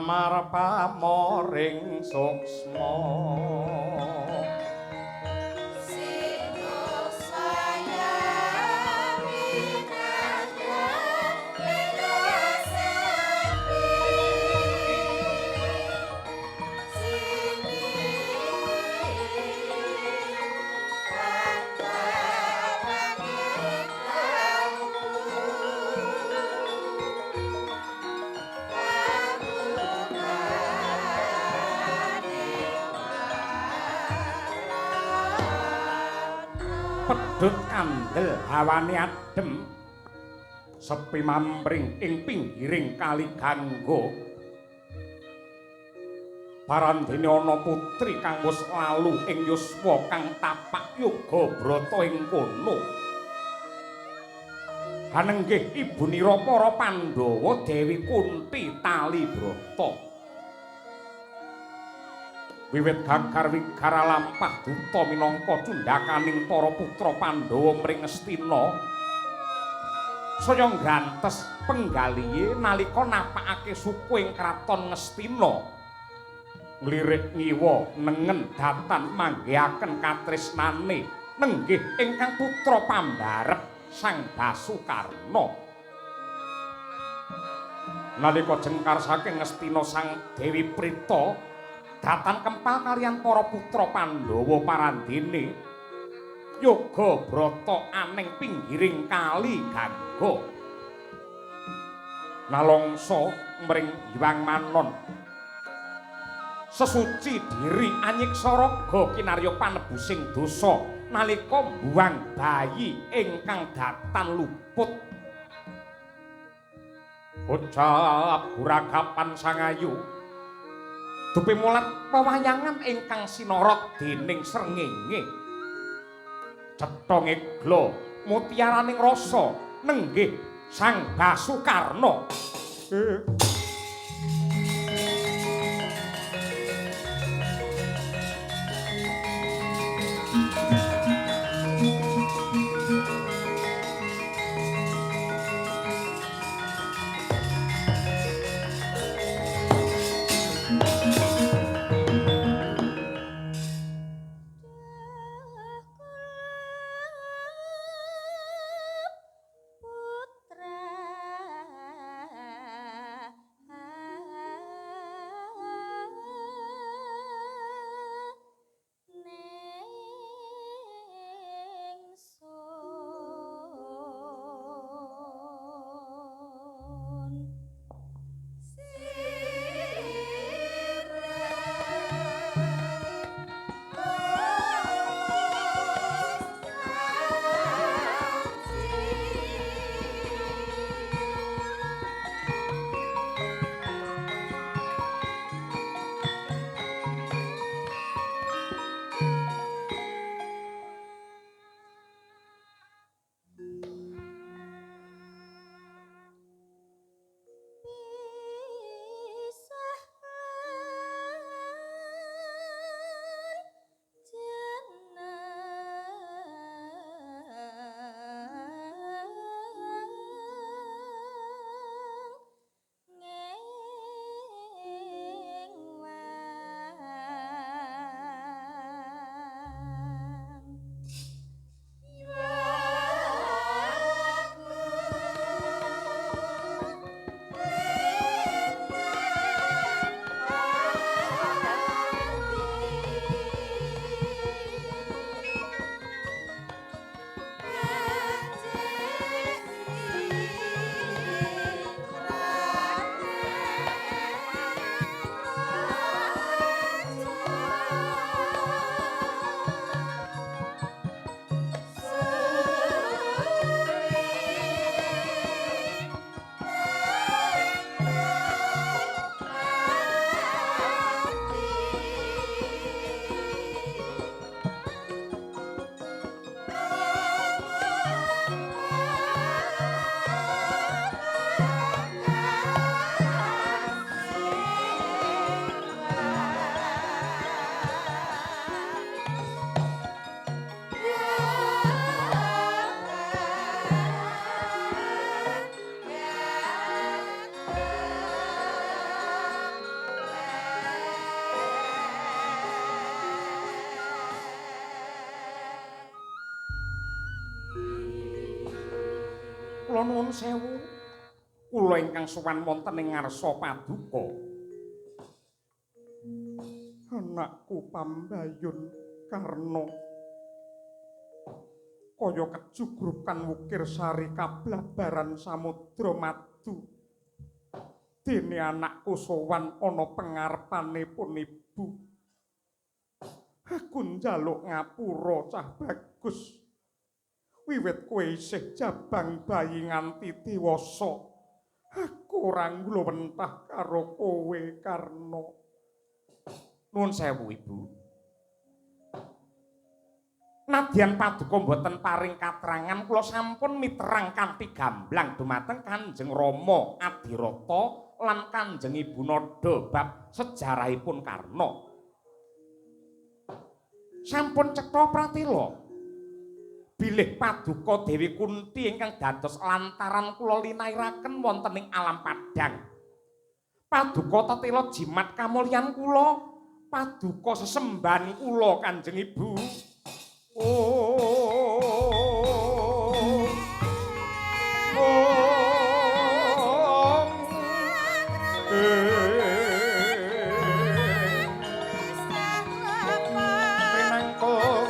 Samar pamoring suksma. Pedhut kandel hawane adem, sepi mamring ing pinggiring kali Gangga. Parandene ana putri kang wis lalu ing yuswa kang tapak yoga brata ing kono. Hanenggih ibunira para Pandhawa Dewi Kunti tali brata. Wiwit gagar wigara lampah duta minangka cundhakaning para putra Pandhawa mring Ngastina. Saya ngrantes penggalihe nalika napakake suku ing kraton Ngastina. Nglirik ngiwa nengen datan manggihaken katresnane nenggih ingkang putra pambarep Sang Basukarna. Nalika jengkar saking Ngastina Sang Dewi Prita datan kempal kaliyan para putra Pandhawa parandene yoga brata aning pinggiring kali Gangga. Nalongsa mring Hyang Manon sesuci diri anyiksa raga kinarya panebusing dosa nalika mbuang bayi ingkang datan luput. Ucap guragapan sangayu dupi mulat pewayangan ingkang sinorot dening srengenge. Cetha ngegla mutiaraning rasa nenggih Sang Basukarna. Putra. Mila nuwun sewu, kula ingkang sowan wonten ing ngarsa paduka. Anakku Pambayun Karna kaya kejugrukan wukir sari kablabaran samudra madu. Dene anakku sowan ana pengarepane pun ibu. Aku njaluk ngapura cah bagus. Wiwit kowe isih jabang bayi nganti dewasa, aku ora nglowentah karo kowe Karna. Nuwun sewu Ibu. Nadyan paduka mboten paring katrangan, kula sampun miterang kanthi gamblang dumateng Kanjeng Rama Adirata lan Kanjeng Ibu Nada bab sejarahipun Karna. Sampun cetha pratela bilih paduka Dewi Kunti ingkang dados lantaran kula linairaken wonten ing alam padhang. Paduka tetela jimat kamulyan kula, paduka sesembahan kula Kanjeng Ibu. Oh, oh, pinangka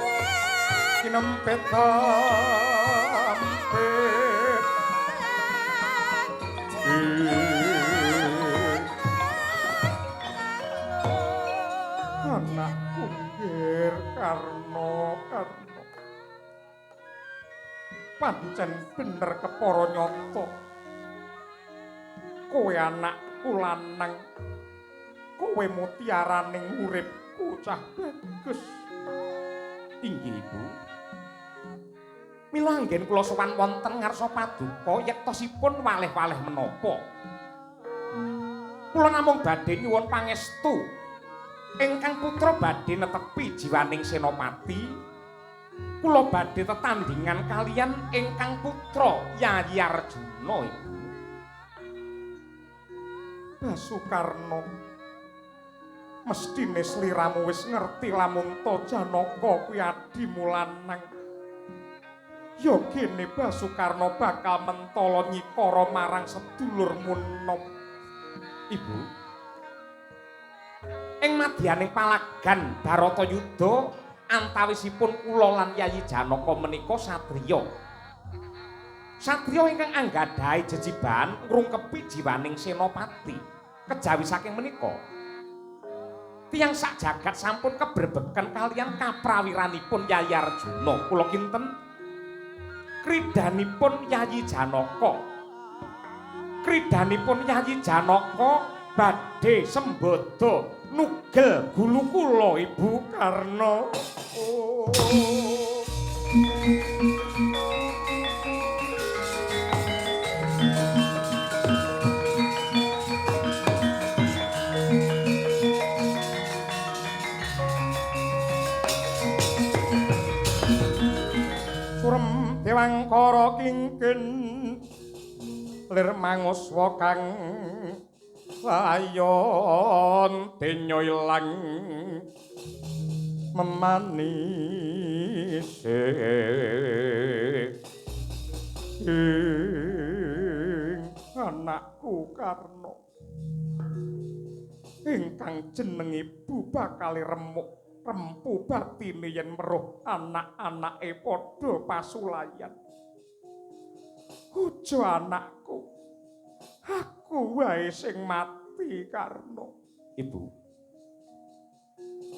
kinempet ampit anakku nggir Karna, Karna pancen bener kepara nyata kowe anakku lanang, kowe mutiaraning uripku cah bagus. Inggih Ibu. Mila anggen kula sowan wonten ngarsa paduka yektosipun waleh-waleh menapa. Kula namung badhe nyuwun pangestu ingkang putra badhe netepi jiwaning senopati. Kula badhe tetandhingan kaliyan ingkang putra Yayi Arjuna Ibu. Basukarna, mesthine sliramu wis ngerti lamun ta Janaka kuwi adimu lanang. Ya gene Basukarna bakal mentala nyikara marang sedulurmu nom. Ibu, ing madyaning palagan Baratayuda antawisipun kula lan Yayi Janaka menika satriya. Satriya ingkang anggadhahi jejibahan ngrungkepi jiwaning senopati. Kejawi saking menika, tiyang sak jagat sampun kebrebeken kaliyan kaprawiranipun Yayi Arjuna. Kula kinten kridanipun Yayi Janaka. Kridanipun Yayi Janaka badhe sembada nugel gulu kula Ibu Karna. Oh. Surem dewangkara kingkin lir manguswa kang layon denya ilang memanise ing anakku Karna ingkang jeneng ibu bakal remuk rempu batine yen meruh anak-anake padha pasulayan. Ojo anakku, aku wae sing mati Karna. Ibu,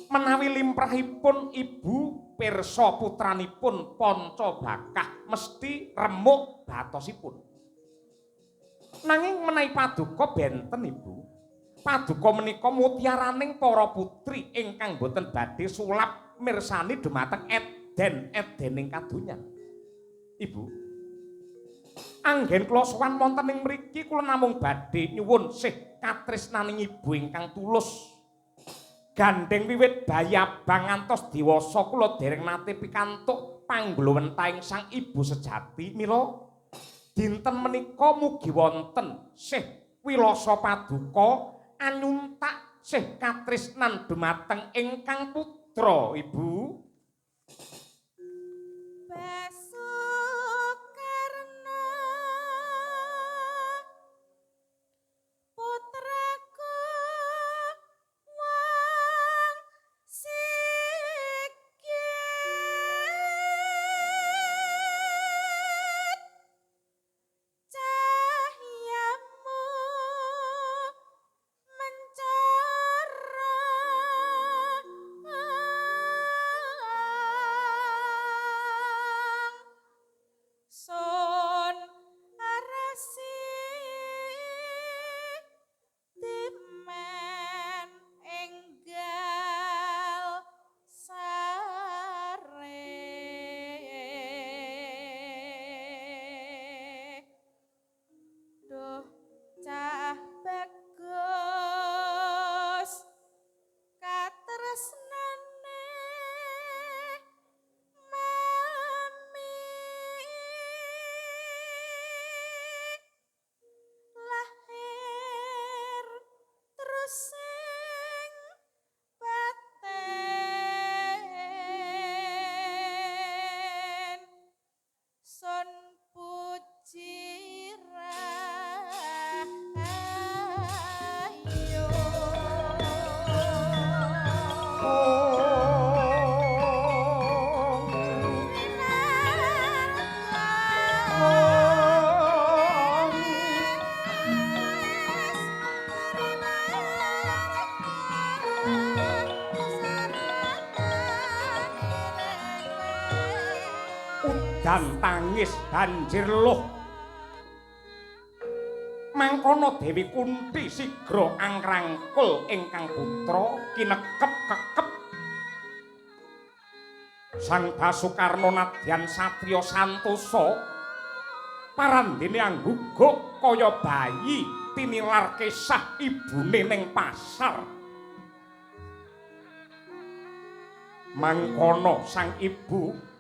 menawi limrahipun ibu pirsa putranipun Pancabakah mesti remuk batosipun. Nanging menawi paduka benten Ibu. Paduka menika mutiaraning para putri ingkang boten badhe sulap mirsani dumateng eden-edening kadonyan. Ibu, anggen kula sowan wonten ing mriki kula namung badhe nyuwun sih katresnaning ibu ingkang tulus. Gandheng wiwit bayi abang ngantos dewasa kula dereng nate pikantuk panggluwentahing sang ibu sejati. Mila dinten menika mugi wonten sih wilasa paduka anyuntak sih katresnan dumateng ingkang putra Ibu. Basukarna. Edan tangis banjir luh. Mangkono Dewi Kunti sigra angrangkul ingkang putra kinekep kekep. Sang Basukarna nadyan satriya santosa parandene angguguk kaya bayi tinilar kesah ibune ning pasar. Mangkono sang ibu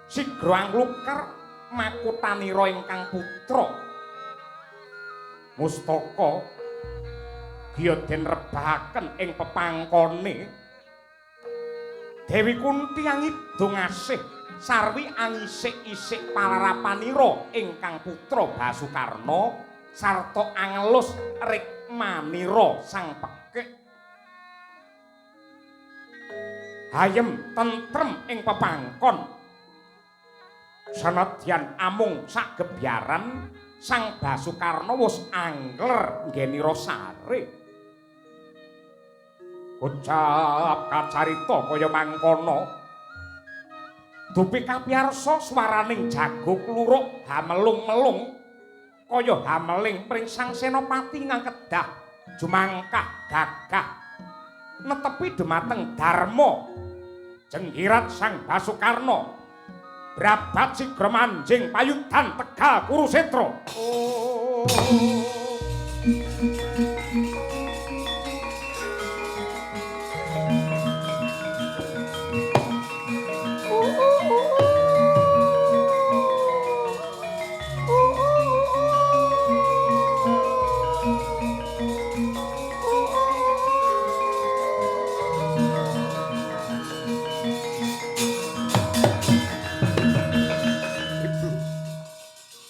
sigra anglukar makutanira ingkang putra. Mustaka giya den rebahaken ing pepangkone. Dewi Kunti angidung asih sarwi angisik-isik palarapanira ingkang putra Basukarna sarta angelus rikmanira sang pekik. Hayem tentrem ing pepangkon. Sanadyan amung sagebyaran Sang Basukarna wis angler nggenira sare. Ucap kacarita kaya mangkono. Dupi kapiyarsa swaraning jago kluruk hamelung-melung kaya hameling pring Sang Senopati ingkang kedah jumangkah gagah netepi dumateng dharma. Jenggirat Sang Basukarna brabat sigra manjing payudan Tegal Kurusetra. Oh.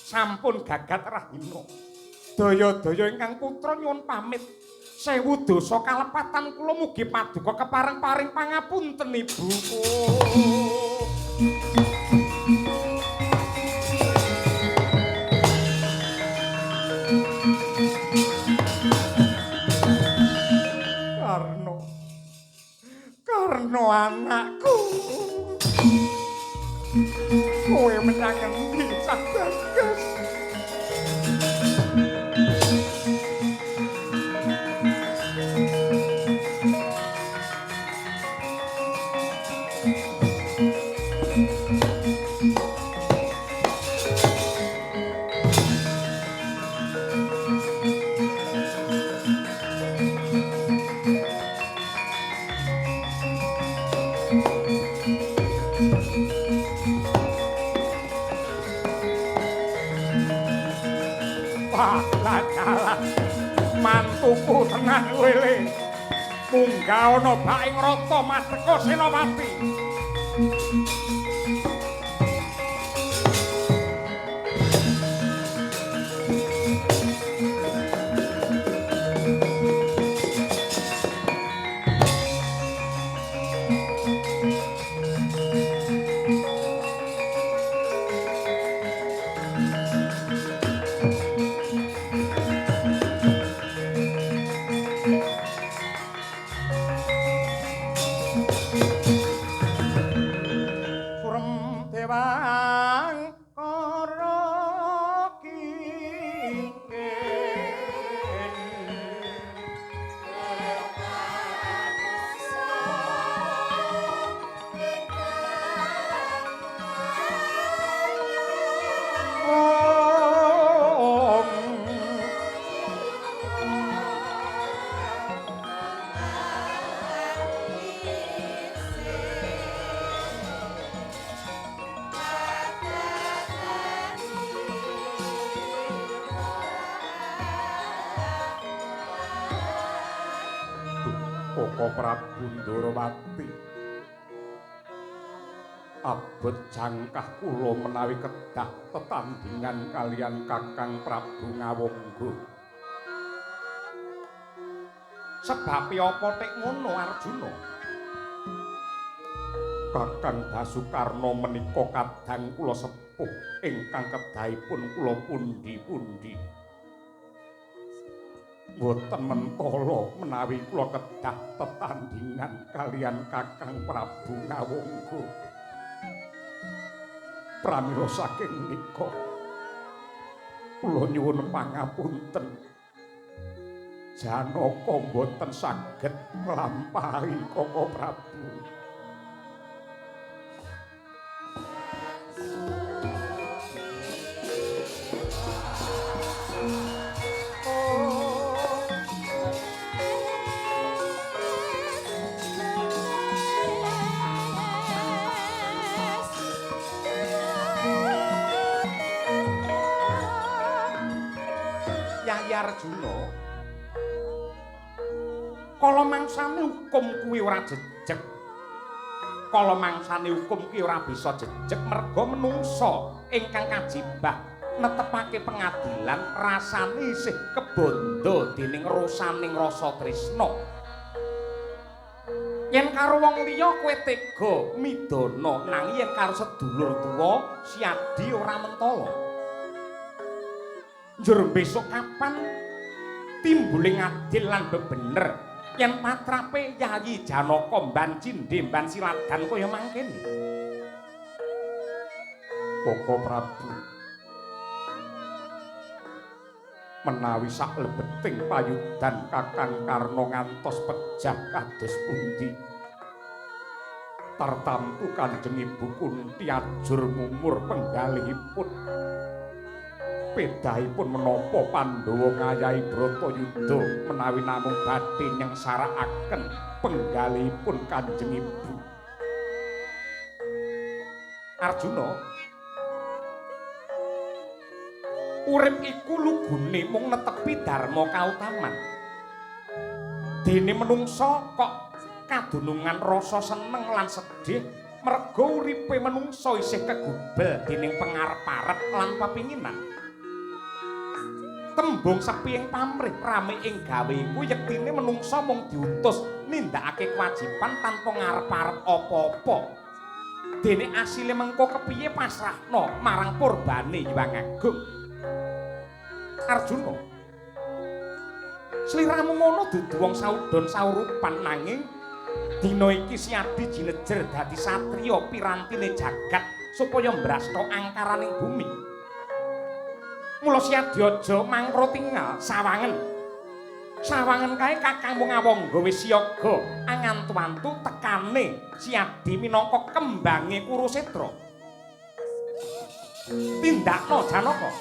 Sampun gagat rahina. Daya-daya ingkang putra nyuwun pamit. Sewu dosa kalepatan kula mugi paduka kepareng paring pangapunten Ibu. Karno. Karno anakku. Kowe menyang endi Cah Bagas? Mantuku tenan kowe le. Munggah ana bak ing rata Madeka Senopati. Koko Prabu Ndorowati, abot jangkah kula menawi kedah tetandhingan kaliyan Kakang Prabu Ngawangga. Sebabe apa tek ngono Arjuna? Kakang Basukarna menika kadang kula sepuh ingkang kedahipun kula pundi-pundi. Mboten mentala menawi kula kedah tetandhingan kaliyan Kakang Prabu Ngawangga. Pramila saking menika kula nyuwun pangapunten. Janaka mboten saged nglampahi Koko Prabu. Yayi Arjuna, kala mangsane hukum kuwi ora jejeg. Kala mangsane hukum kuwi ora bisa jejeg merga menungsa ingkang kajibah netepake pengadilan rasane isih kebandha dening rosaning rasa tresna. Yen karo wong liya kowe tega midana, nanging yen karo sedulur tuwa siadi ora mentala. Njur besok kapan timbule ngadil lan bebener yen patrape Yayi Janaka mban cindhe mban siladan kaya mangkene. Koko Prabu, menawi saklebeting payudan Kakang Karna ngantos pejah kados pundi, tartamtu Kanjeng Ibu Kunti ajur mumur penggalihipun. Pedahipun menapa Pandhawa ngayahi Bratayuda menawi namung badhe nyengsarakaken penggalihipun Kanjeng Ibu. Arjuna, urip iku lugune mung netepi dharma kautaman. Dene menungsa kok kadunungan rasa seneng lan sedih merga uripe menungsa isih kegubel dening pengarep-arep lan pepinginan. Tembung sepi ing pamrih rame ing gawe iku yektine menungsa mung diutus nindakake kewajiban tanpa ngarep-arep apa-apa. Dene asile mengko kepiye pasrahno marang purbane Hyang Agung. Arjuna, sliramu ngono dudu wong saudon saurupan, nanging dina iki siadi jinejer dadi satriya pirantine jagat supaya mbrasta angkaraning bumi. Mula siadi aja mangro tingal sawangen. Sawangen kae kakangmu ngawangga wis siaga angantu-antu tekane siadi minangka kembange Kurusetra. Tindakno Janaka.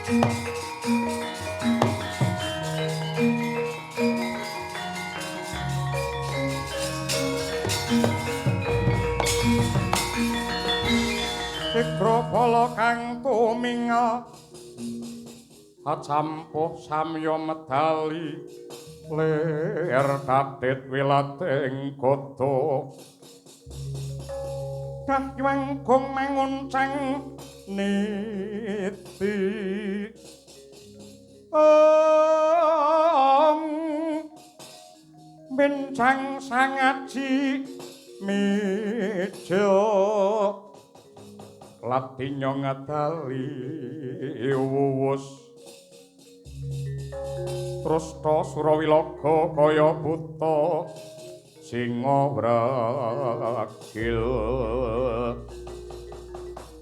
Sigra kang tuminga acampuh samya medali lir dadit wilating gada dahyang gong manguncang niti om bencang sangaji mejo latinya ngadali wuwus trusta surawilaga kaya buta singa wragil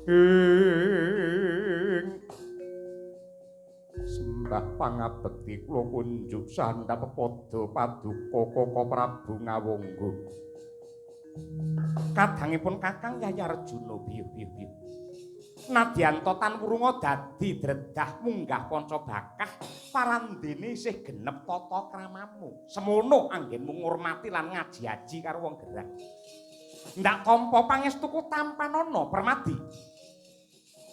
ing sembah pangabekti kula kunjuk sandhap pepada paduka Kaka Prabu Ngawangga. Kadangipun Kakang Yayi Arjuna biyuh biyuh biyuh. Nadyanta tan wurunga dadi dredah munggah panca bakah parandene isih genep tata kramamu. Semono anggenmu ngurmati lan ngaji-aji karo wong gerah. Ndak tampa pangestuku tampanana Permadi.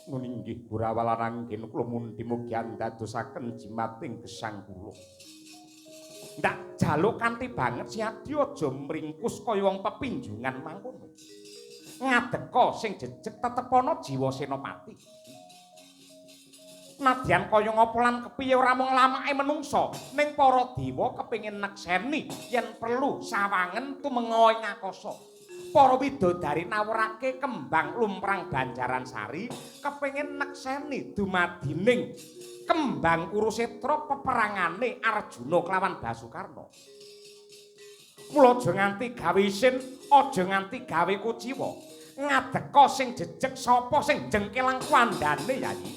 Nun inggih burawalan anggen kula mundi mugi andadosaken jimating gesang kula. Ndak jaluk kanthi banget siadi aja mringkus kaya wong pepinjungan mangkono. Ngadeka sing jejeg tetepana jiwa senopati. Nadyan kaya ngapa lan kepiye ora mung lamake menungsa, ning para dewa kepengin nekseni yen perlu sawangen tumenga ing akasa. Para widodari nawurake kembang lumprang Banjaran Sari kepengin nekseni dumadining kembang Kurusetra peperangane Arjuna kelawan Basukarna. Mula aja nganti gawe isin, aja nganti gawe kuciwa. Ngadeka sing jejeg sapa sing jengkelang kuandane Yayi.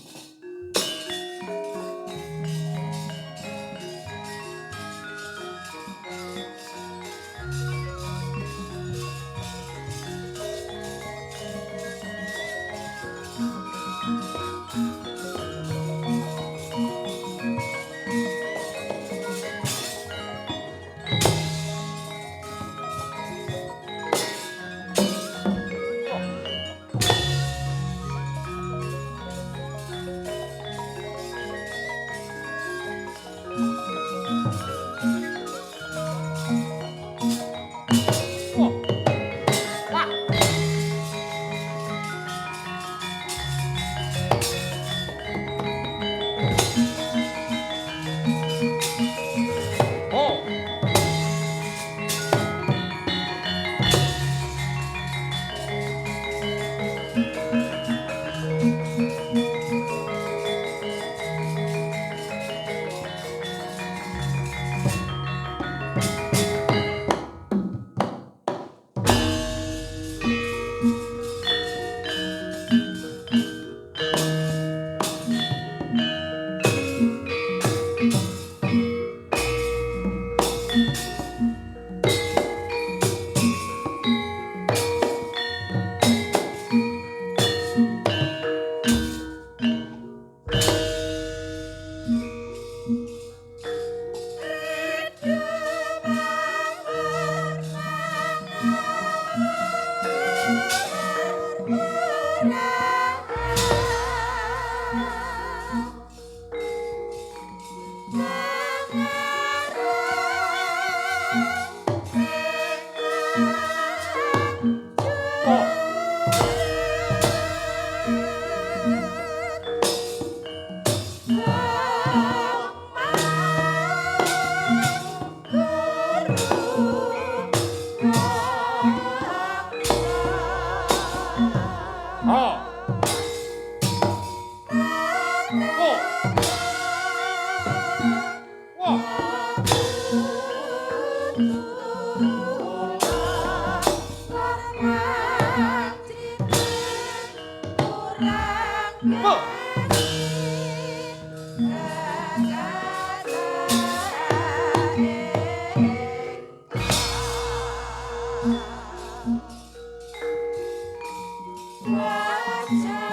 Wajah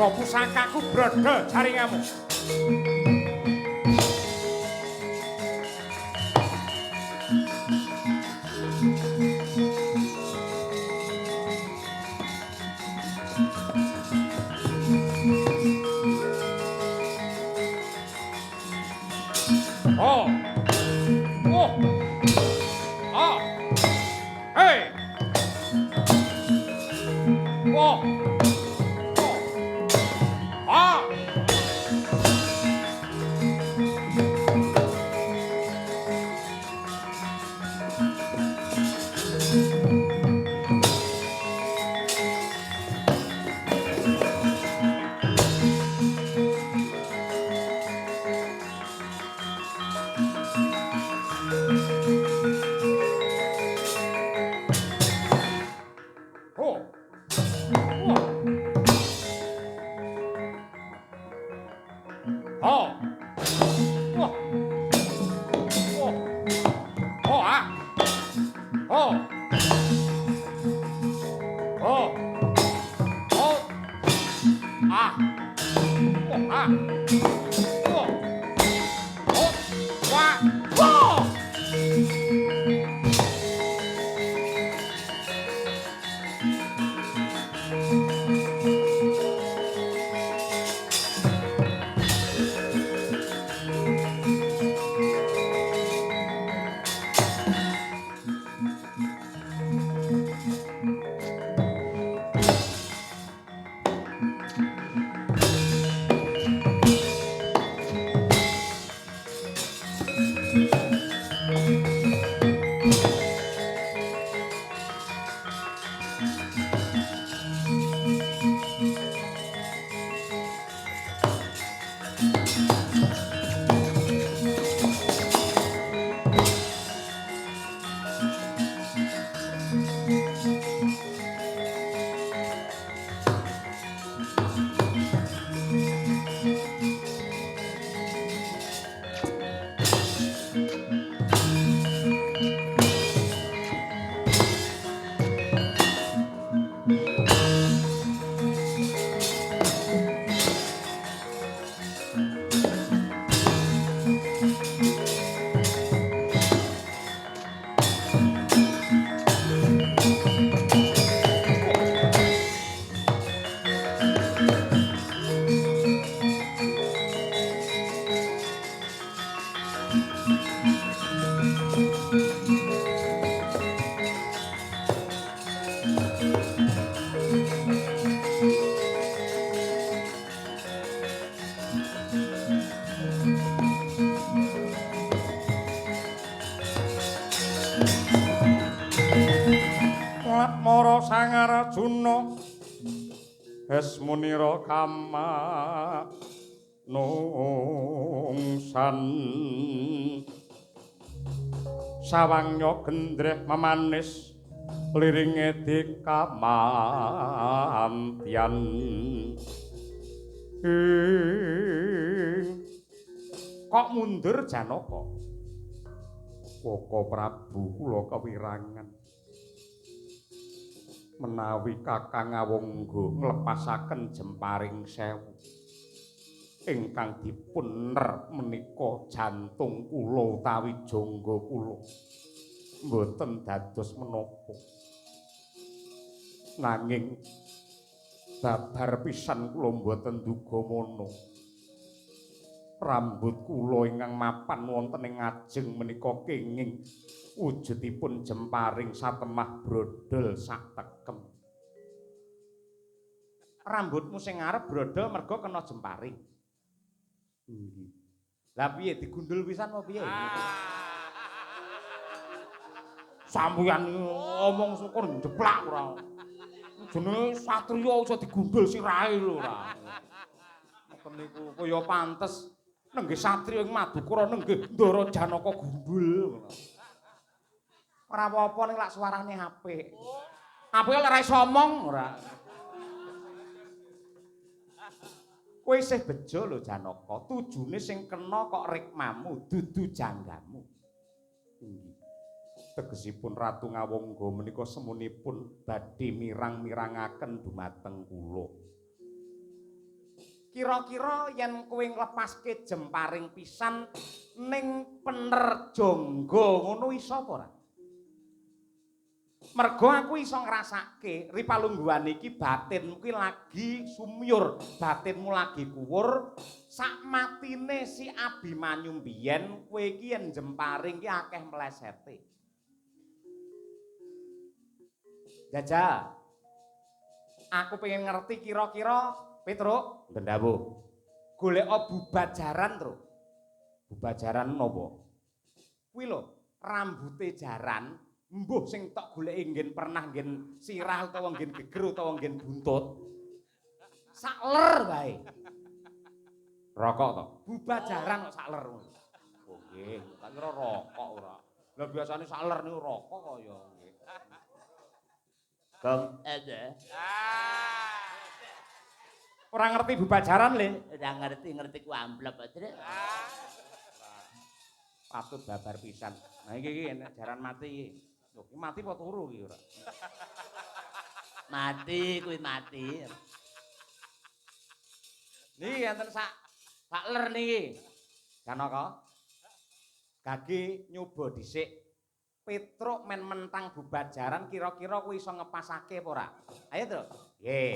Jangga pusakaku brodol jaringamu. Oh. Oh. Oh. Hey. Oh. Oh. Ah. Oh. Oh. Oh. Oh. Oh. Oh ah. Oh. Oh. Oh. Ah. Oh ah. Oh. Oh. Wah. Oh. Mara Sang Arjuna Esmunira kama nungsan sawangnya gendreh memanis liringe dikamantian kok mundur Janaka. Koko Prabu kula kewirangan menawi Kakang Awangga nglepasaken jemparing sewu ingkang dipun ner menika jantung kula utawi jangga kula mboten dados menapa, nanging babar pisan kula mboten duga mana rambut kula ingkang mapan wonten ing ngajeng menika kenging wujudipun jemparing satemah brodol sak tekem. Rambutmu sing ngarep brodol mergo kena jemparing. Nggih. Lah piye digundul pisan apa piye? Sampeyan ngomong syukur njeplak ora. Jenenge satriya iso digundul sirahe lho ora. Ngoten niku kaya pantes nenggih satriya ing Madukara nenggih Ndara Janaka gundul. Ora apa-apa ning lak suarane apik. Apike lek ora iso omong ora. Kowe isih bejo lho Janaka, tujune sing kena kok rikmamu dudu janggamu. Inggih. Tegesipun Ratu Ngawangga menika semunipun badhe mirang-mirangaken dumateng kula. Kira-kira yen kowe nglepaske jemparing pisan ning pener jangga ngono iso apa ora? Mergo aku iso ngrasake ripalungguhan iki batinmu ki lagi sumyur, batinmu lagi kuwur. Sak matine si Abimanyu mbiyen kowe iki yen jemparing ki akeh mlesete. Jajal. Aku pengen ngerti kira-kira Petruk, ndawuh. Golek bubajaran, Truk. Bubajaran napa? Kuwi lho, rambute jaran, mbuh sing tok goleki nggen pernah nggen sirah utawa nggen geger utawa nggen buntut. Sakler wae. Rokok to? Bubajaran kok sakler ngono. Oh nggih, tak kira rokok ora. Lah biasane sakler niku rokok kok ya nggih. Gong ada. Ora ngerti bubajaran le. Ora ngerti-ngerti ku amplop aja. Patut babar pisan. Nah iki iki enek jaran mati iki. Lho, iki mati apa turu iki ora? Mati kuwi mati. Niki enten sak ler niki. Janaka. Gage nyoba dhisik. Petruk men mentang bubajaran kira-kira kuwi iso ngepasake apa ora? Ayo, Truk. Nggih.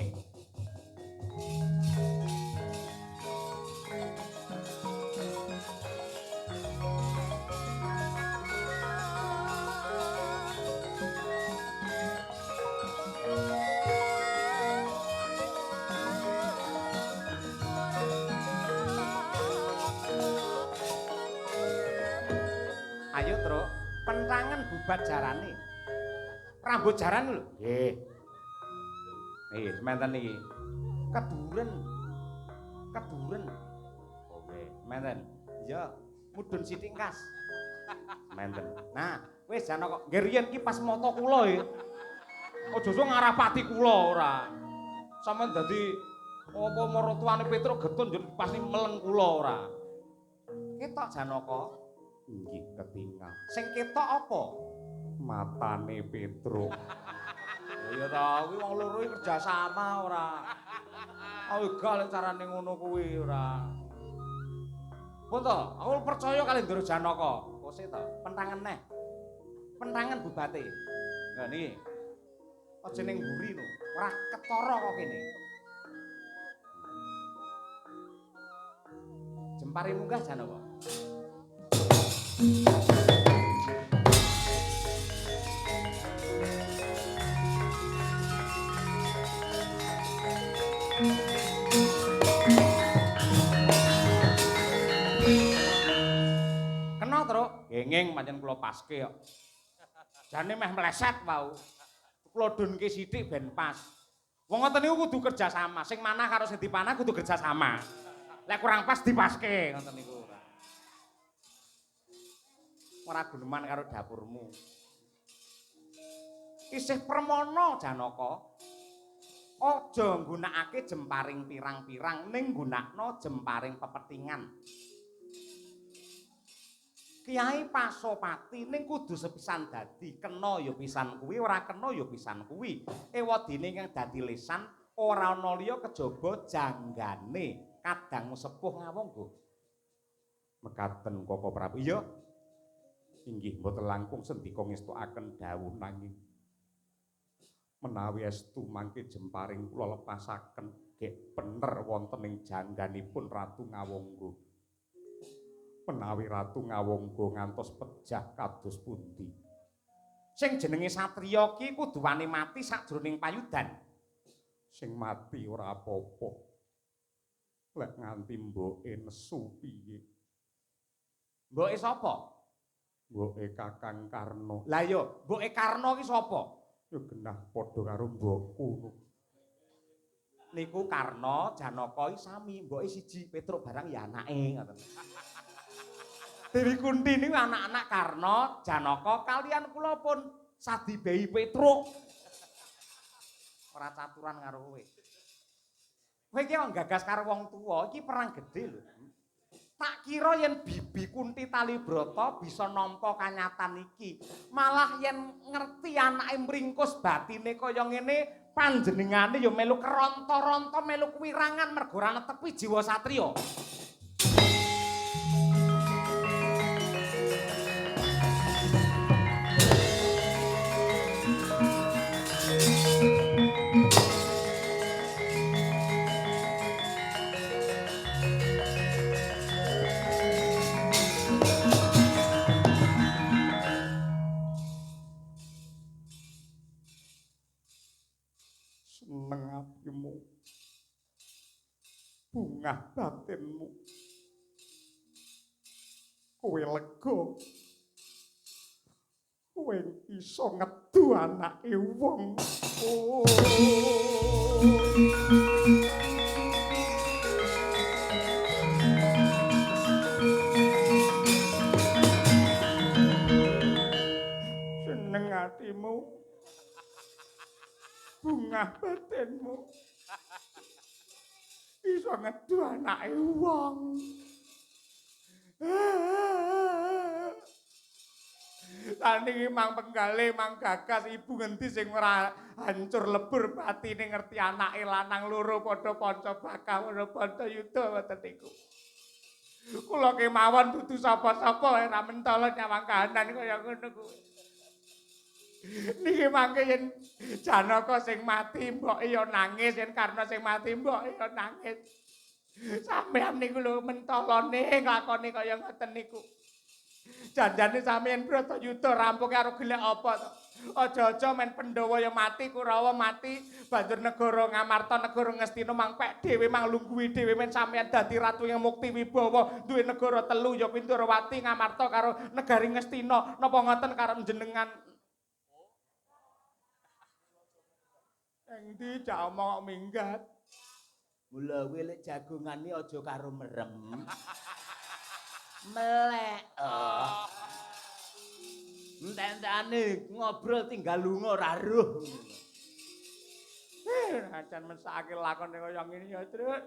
Ayo, Truk, pentangan bubajarane. Rambut jaran lho. Nggih. Nggih, semanten iki. Keduren. Keduren. Oke, menten. Iya, mudhun sithik kas. Menten. Nah, wis jane kok nggih riyen iki pas mata kula e. Aja sok ngarah pati kula ora. Sampeyan dadi apa maratuane Petruk getun njur pasti meleng kula ora. Ketok Janaka. Nggih, ketingal. Sing ketok apa? Matane Petruk. Ya ta, kuwi wong loro iki kerjasama ora. Ayo gak lek carane ngono kuwi ora. Pun to, aku percaya kali Ndoro Janaka. Kose to, pentangan neh. Pentangan bubate. Lah niki. Aja ning mburi no, ora ketara kok kene. Jempare munggah Janaka. Kena, Truk. Gengeng pancen kula paske kok. Jane meh meleset wau. Kula dunke sithik ben pas. Wong ngoten niku kudu kerja sama. Sing manah karo sing dipanah kudu kerja sama. Lek kurang pas dipaske ngoten niku ora. Ora guneman karo dapurmu. Isih permana Janaka. Aja nggunakake jemparing pirang-pirang ning nggunakno jemparing pepetingan. Kiai Pasopati ning kudu sepisan dadi, kena ya pisan kuwi, ora kena ya pisan kuwi. Ewadene ingkang dadi lesan ora ana liya kejaba janggane kadang sepuh ngawangga. Mekaten Koko Prabu. Iya. Inggih mboten langkung sendika ngestukaken dawuh nanging menawi estu mangke jemparing kula lepasaken gek pener wonten ing jangganipun Ratu Ngawangga. Menawi Ratu Ngawangga ngantos pejah kados pundi? Sing jenenge satriya ki kudu wani mati sakjroning payudan. Sing mati ora apa-apa. Lek nganti mboke nesu piye? Mboke sapa? Mboke Kakang Karna. Lah iya, mboke Karna ki sapa? Ya genah padha karo mbokku. Niku Karna Janaka iki sami, mboke siji, Petruk barang ya anake ngoten. Dewi Kunti niku anak-anak Karna, Janaka kalian kula pun sadibehi Petruk. Ora caturan karo kowe. Kowe iki wong gagas karo wong tuwa, iki perang gedhe lho. Tak kira yen Bibi Kunti Talibrata bisa nampa kanyatan iki. Malah yen ngerti anake mringkus batine kaya ngene, Panjenengane ya melu keronta-ronta, melu kuwirangan mergo ora netepi jiwa satriya. Seneng atimu, bungah batinmu, kowe lega, kowe iso ngedu anake wong. Oh. Seneng atimu, bungah batinmu, iso ngedu anake wong. Saniki mang penggale mang gagas ibu ngendi sing ora hancur lebur batine ngerti anake lanang loro padha panca bakah padha panca yuda ngoten niku. Kula kemawon dudu sapa-sapa ora mentala nyawang kahanan kaya ngono kuwi. Niki mangke yen Janaka sing mati mboke ya nangis, yen Karna sing mati mboke ya nangis. Sampeyan niku lho mentalane nglakoni kaya ngoten niku. Janjane sampeyan Bratayuda rampung karo golek apa to? Aja-aja men Pandhawa ya mati, Kurawa mati, banjur negara Ngamarta, negara Ngastina mangpek dhewe manglungguhi dhewe men sampeyan dadi ratu yang mukti wibawa, duwe negara telu ya kuwi Ndorowati, Ngamarta karo negari Ngastina. Napa ngoten karo jenengan? Endi cak omong kok minggat? Mula kowe lek jagongane aja karo merem. Melek. Oh. Entek-entekane ngobrol tinggal lunga ora ruh. Ajan mesake lakon kaya ngene ya, Truk.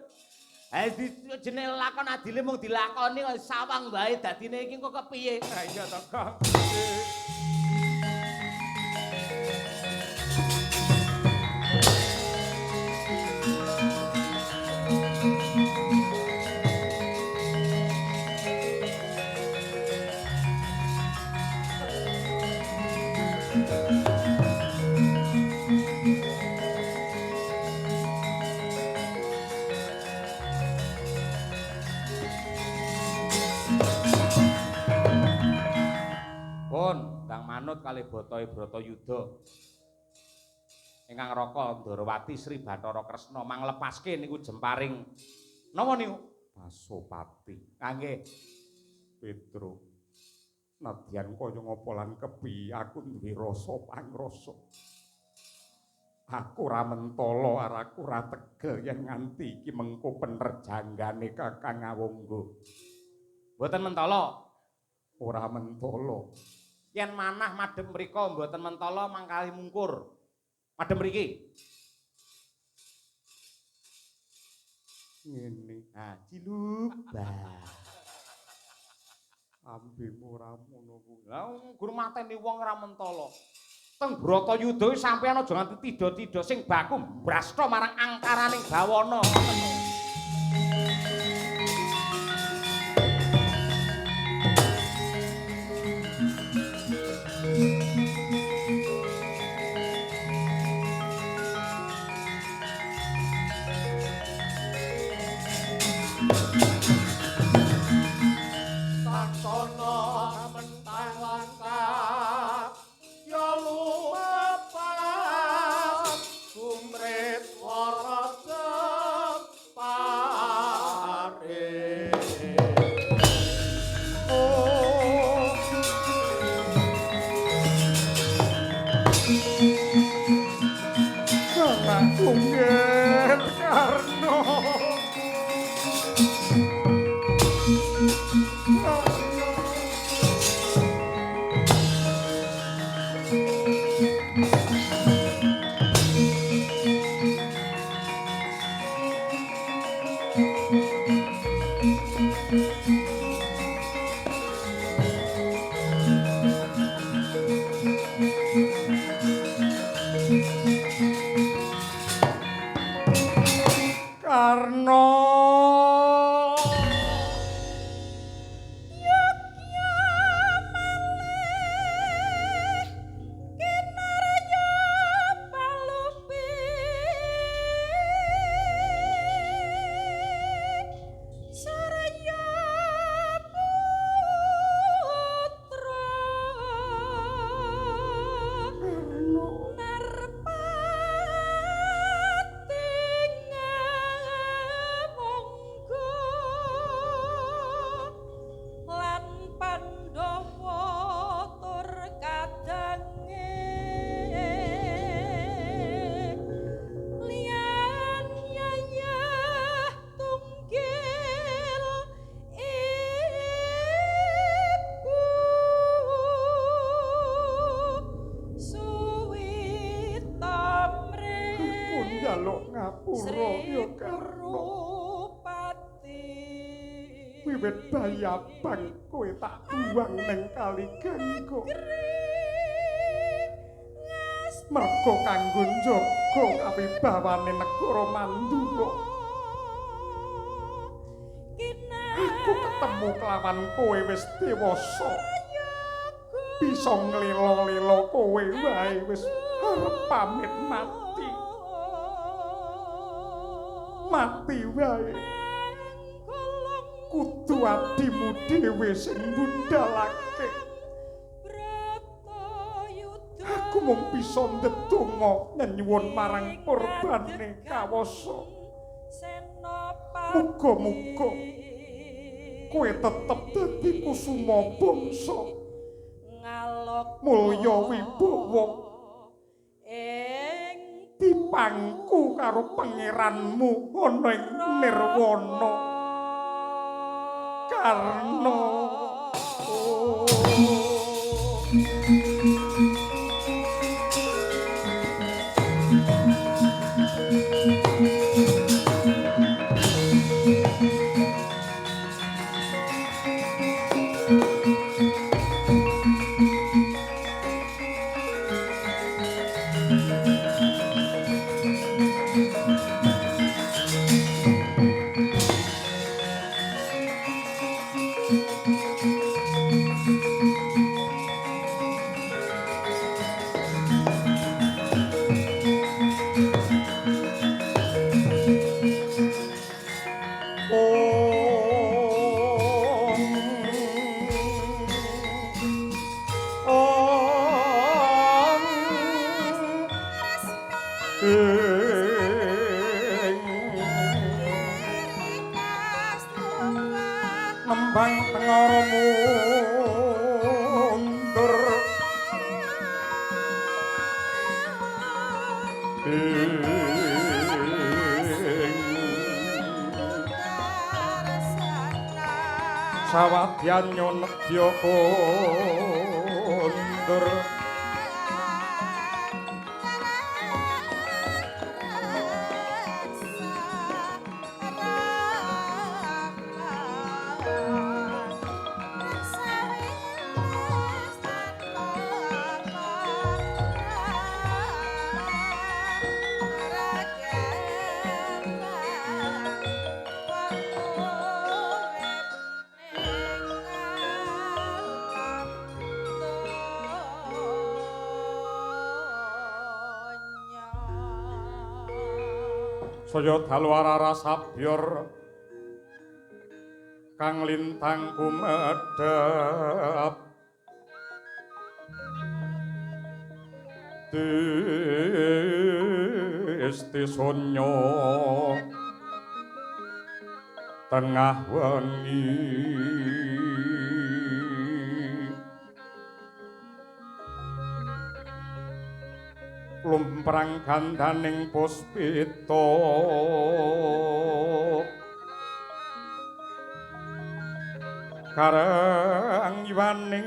Eh jenenge lakon adile mung dilakoni kok sawang wae dadine iki kok kepiye? Ha iya to, Kang. Manut kalih Bathara Bratayuda ingkang raka Ndorowati Sri Bathara Kresna manglepaske niku jemparing napa niku Pasopati. Kangge Petro nadyan kaya ngapa lan kepiye aku duwe rasa pangrasa. Aku ora mentala, aku ora tegel yen nganti iki mengko penerjanggane Kakang Awangga. Mboten mentala. Ora mentala. Yen manah madhep mriko mboten mentala mangkali mungkur. Madhep mriki. Ngene. Ha, cilubah. Ambemu ora ngono kuwi. Lah gur mateni wong ora mentala. Teng Bratayuda sampeyan aja nganti tida-tida sing baku mbrasta marang angkaraning bawana. Ngapura ya Karna. Wiwit bayi abang kowe tak buang ning Kali Gangga. Merga kanggo njaga kawibawane negara Mandura. Aku ketemu kelawan kowe wis dewasa. Bisa nglelo-lelo kowe wae wis arep pamit mati. Mati wae. Kudu adimu dhewe sing budalake. Aku mung bisa ndedonga nyuwun marang korbane kawasa. Muga-muga kowe tetep dadi kusuma bangsa. Mulya wibawa dipangku karo pangeranmu ana ing nirwana. Karna. Nembang tengara mundur sawadyan nyonedya kondur. Saya dalu arara sabyor kang lintang kumedhap disti sonya tengah wengi lumprang gandaning puspita karang iwaning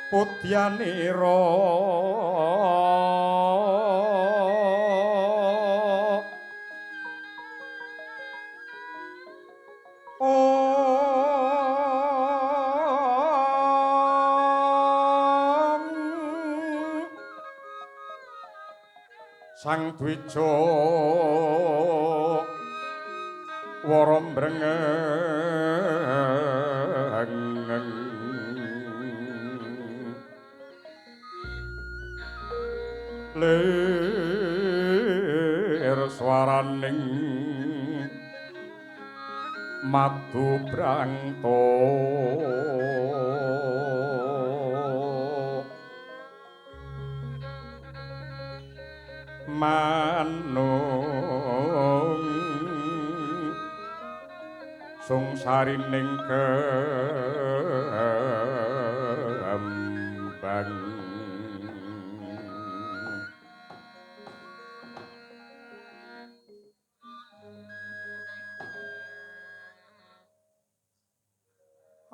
putyanira. Sang Dwija wara mbrengeng lir swaraning madu brangta. Manung sungsarining kembang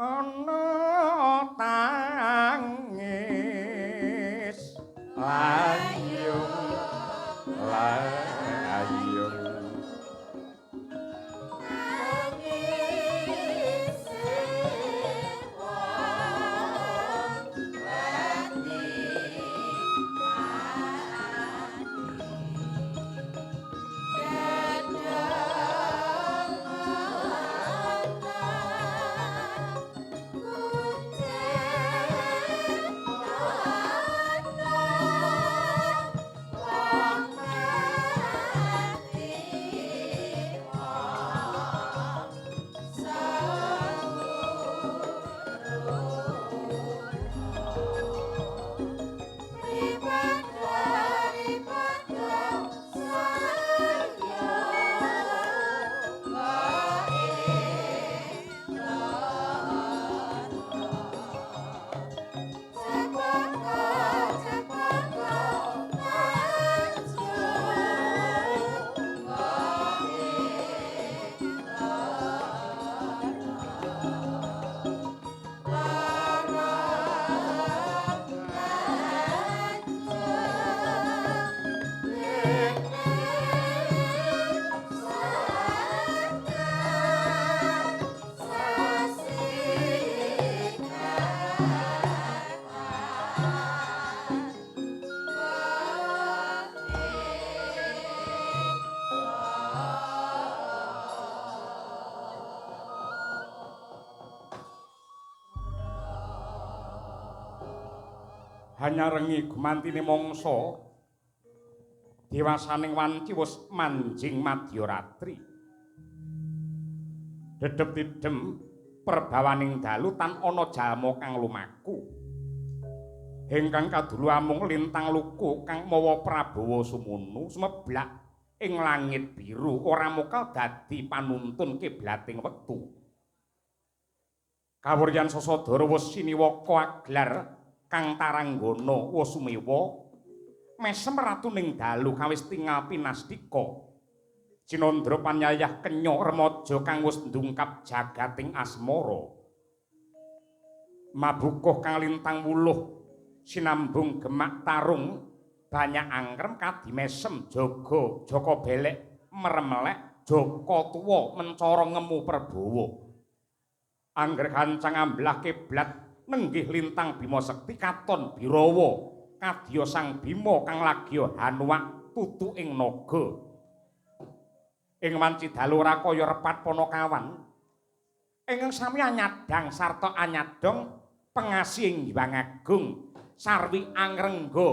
ana tangis layu. Hanyarengi gumantine mangsa dewasaning wanci wis manjing madyaratri. Dedep tidem perbawaning dalu tan ana jalma kang lumaku. Ingkang kadulu amung lintang luku kang mawa Prabawa Sumunu sumeblak ing langit biru ora mokal dadi panuntun kiblating wektu. Kawuryan Sasadara wis siniwaka aglar kang taranggana wasumewa mesem ratuning dalu kawis tingal pinastika. Cinandra panyayah kenya remaja kang wis ndungkap jagating asmara. Mabukuh kang lintang wuluh sinambung gemak tarung banyak angkrem kadimesem jaga jaka belek meremelek jaka tuwa mencara ngemu perbawa. Angger gancang ambelah kiblat nenggih lintang Bima Sekti katon birawa kadya Sang Bima kang lagya hanuwak tutu ing naga. Ing wanci dalu ora kaya repat panakawan. Ingkang sami anyadang sarta anyadong pengasih ing Hyang Agung sarwi angrengga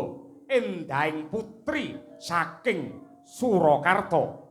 endahing putri saking Surakarta.